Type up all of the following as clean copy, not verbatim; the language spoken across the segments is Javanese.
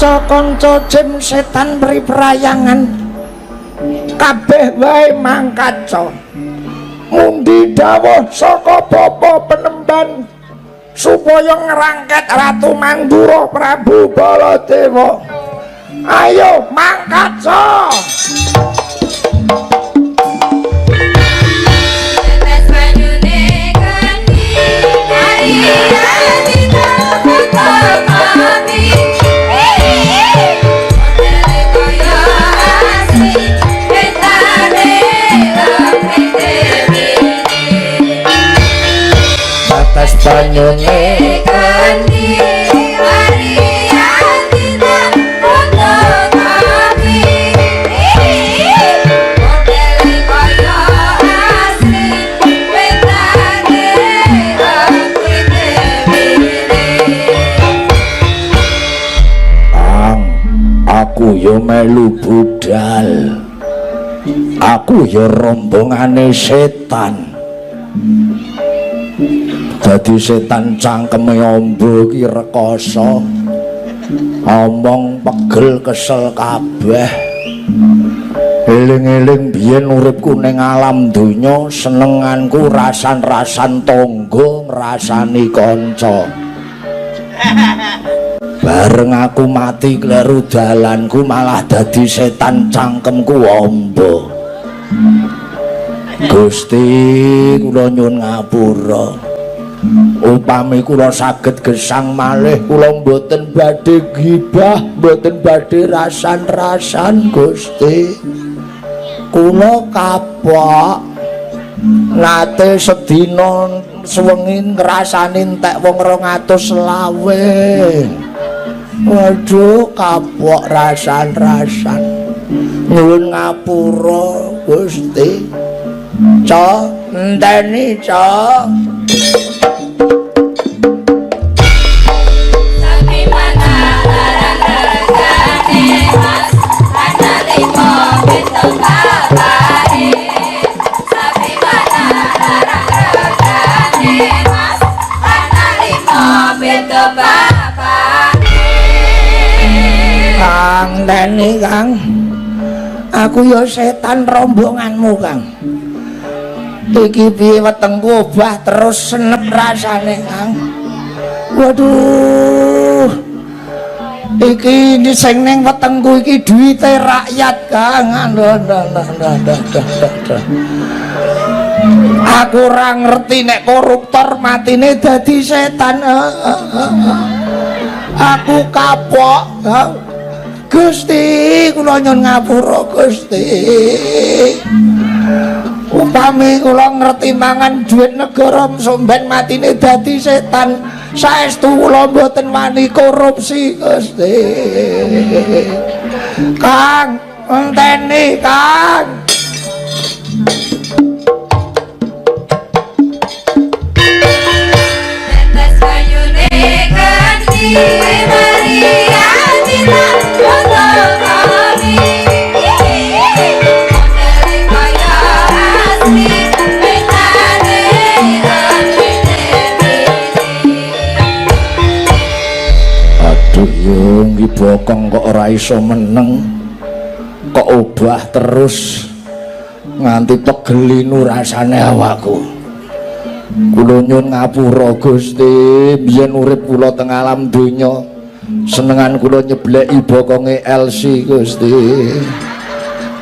Kanca-kanca jim setan pri prayangan kabeh wae mangkaca. Mundi dawuh saka bapa penemban supaya ngrangket Ratu Mandura Prabu Baladewa. Ayo mangkaca. Tetes banyune kandi Ariani fotokopi. Modele kaya asli petane apik. Tetes banyune Kandi Ariani fotokopi. Modele kaya asli petane apik. Kang, aku yo melu budal. Aku yo rombongane setan. Dadi setan cangkeme amba iki rekoso. Omong pegel kesel kabeh. Eling-eling biyen uripku ning alam donya, senenganku rasan-rasan tangga, ngrasani kanca. Bareng aku mati kleru dalanku malah dadi setan cangkemku amba. Gusti kula nyuwun ngapura. Upami kula saged gesang malih kula mboten badhe gibah, mboten badhe rasan-rasan Gusti. Kula kapok nate sedina suwengi ngrasani entek wong 220. Waduh, kapok rasan-rasan. Nyuwun ngapura Gusti. Cok, enteni, Cok. Sapi mana larang regane mas, ana lima pitu papare. Sapi mana larang regane mas, ana lima pitu papare. Kang, enteni, Kang. Aku ya setan rombonganmu, Kang. Iki piye wetengku obah terus senep rasane, Kang. Waduh. Iki sing ning wetengku iki duwite rakyat, Kang. Aduh, aduh, aduh, aduh, aduh, aduh, aduh. Aku ora ngerti nek koruptor matine dadi setan. Aku kapok. Gusti, kula nyuwun ngapura, Gusti. Upami kula ngerti mangan duit negara somben matine dadi setan, saestu kula mboten wani korupsi, Gusti. Kang, enteni, Kang. Tetes banyune kandi Mariani fotokopi. Modele kaya asli petane apik. Aduh, yo iki bokong kok ora iso meneng. Kok obah terus nganti pegelinu rasane awakku. Kula nyuwun ngapura Gusti, biyen urip kula teng alam donya, senengan kula nyebleki bokonge LC Gusti.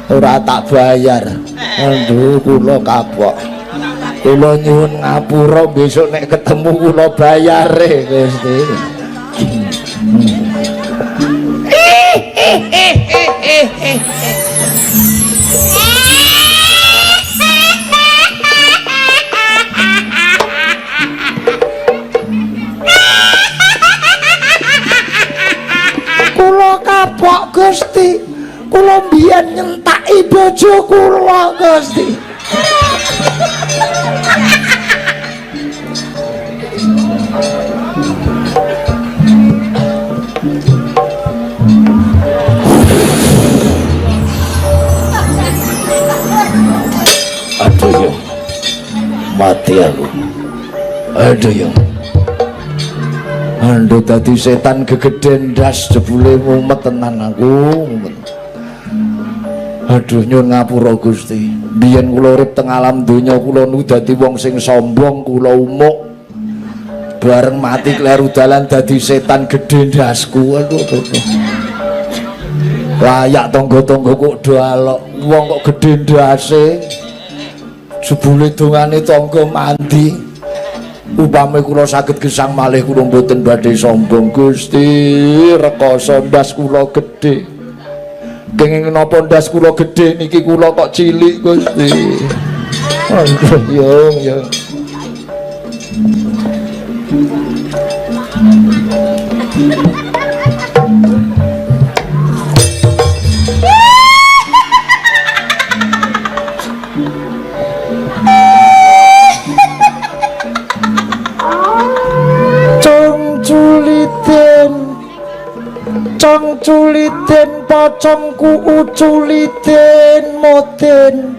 Ora tak bayar. Aduh, kula kapok. Kula nyuwun ngapura besok nek ketemu kula bayare Gusti. Kula kapok Gusti. Kula mbiyen nyentaki bojo kula Gusti. Aduh yo. Mati aku. Aduh yo. Aduh dadi setan gegeden ndas jebule mumet tenan aku, mumet. Aduh nyuwun ngapura Gusti. Biyen kula urip teng alam donya kula nu dadi wong sing sombong, kula umuk. Bareng mati kleru dalan dadi setan gedhe ndasku. Aduh, aduh. Layak tangga-tangga kok do alok, wong kok gedhe ndase. Jebule dongane tangga mandi. Upami kula saged gesang malih kula mboten badhe sombong Gusti. Rekoso ndas kula gedhe. Kenging napa ndas kula gedhe niki kula kok cilik Gusti. Aduh yo yo. Cong culiten pocongku uculiten moden.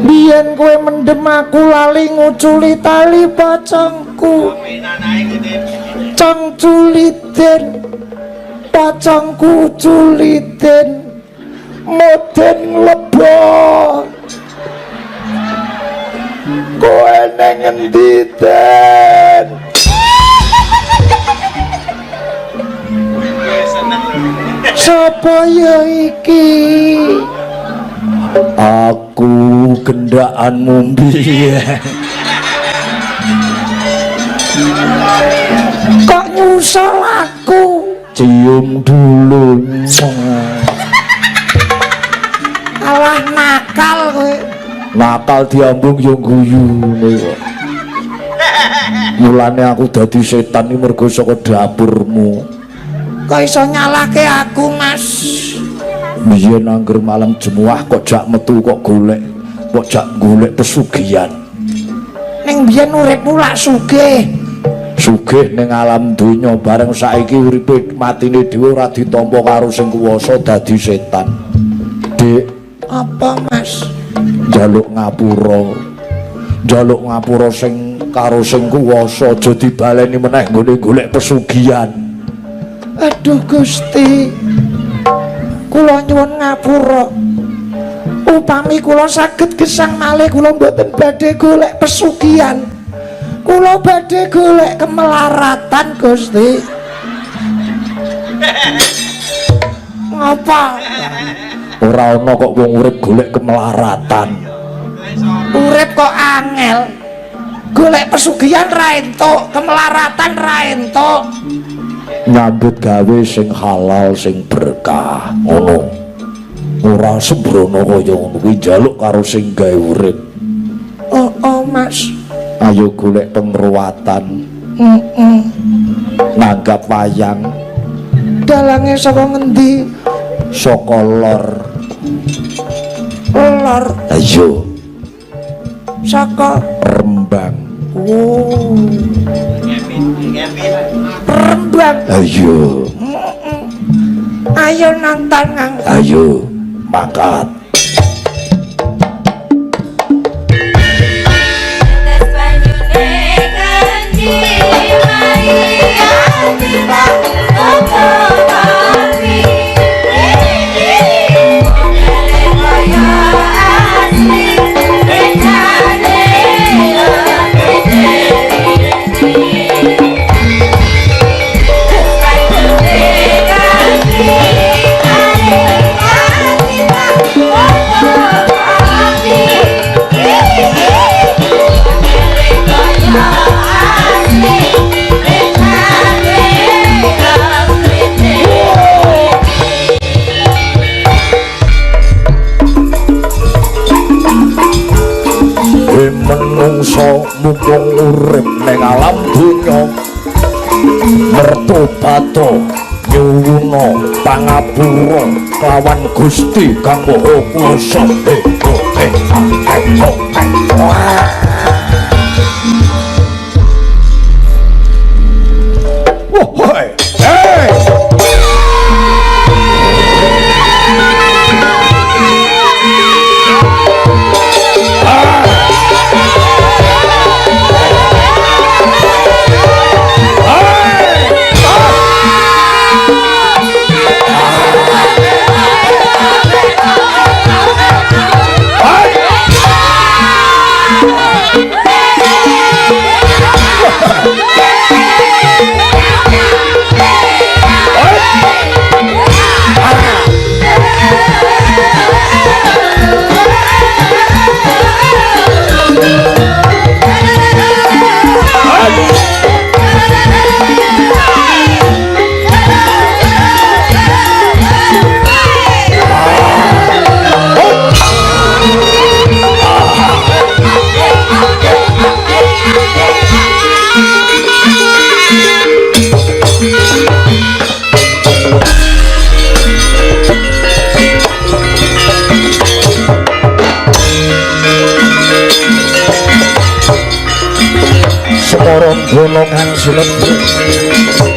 Biyen kowe mendem aku lali nguculi tali pocongku. Cong culiten pocongku uculiten moden lebok. Kowe nang endi Den? Sapa ya iki? Aku gendhaanmu mbiyen. Kok nyusul aku? Cium dulu. Alah nakal kowe. Nakal diambung yo guyune kok. Mulane aku dadi setan iki mergo saka dapurmu. Kok iso nyalahke aku, Mas? Biyen angger malam jemuah kok jak metu kok golek, kok jak golek pesugihan. Ning biyen uripmu lak sugih. Sugih ning alam donya bareng saiki uripe matine dhewe ora ditampa karo sing kuwasa dadi setan. Dik, apa, Mas? Njaluk ngapura. Njaluk ngapura sing karo sing kuwasa aja dibaleni meneh nggone golek pesugihan. Aduh Gusti, kula nyuwun ngapura. Upami kula saged gesang malih kula mboten badhe golek pesugihan. Kula badhe golek kemelaratan Gusti. Ngapa? Ora ana kok wong urip golek kemelaratan. Urip kok angel. Golek pesugihan ra entuk, kemelaratan ra entuk. Nyambut gawe sing halal sing berkah ngono. Ora sembrono kaya ngono kuwi njaluk karo sing gawe urip. Oh, oh Mas. Ayo golek pengruwatan. Heeh. Nanggap wayang. Dalange saka ngendi? Saka lor. Lor. Ayo. Saka Rembang. Oh. Rembang. Ayo. Ayo nonton Kang. Ayo mangkat. Menungso mumpung urip ning alam donya mertobato nyuwuna pangapura kelawan Gusti Kang Maha Kuwasa. Wah, hey. Bolongan sinebut.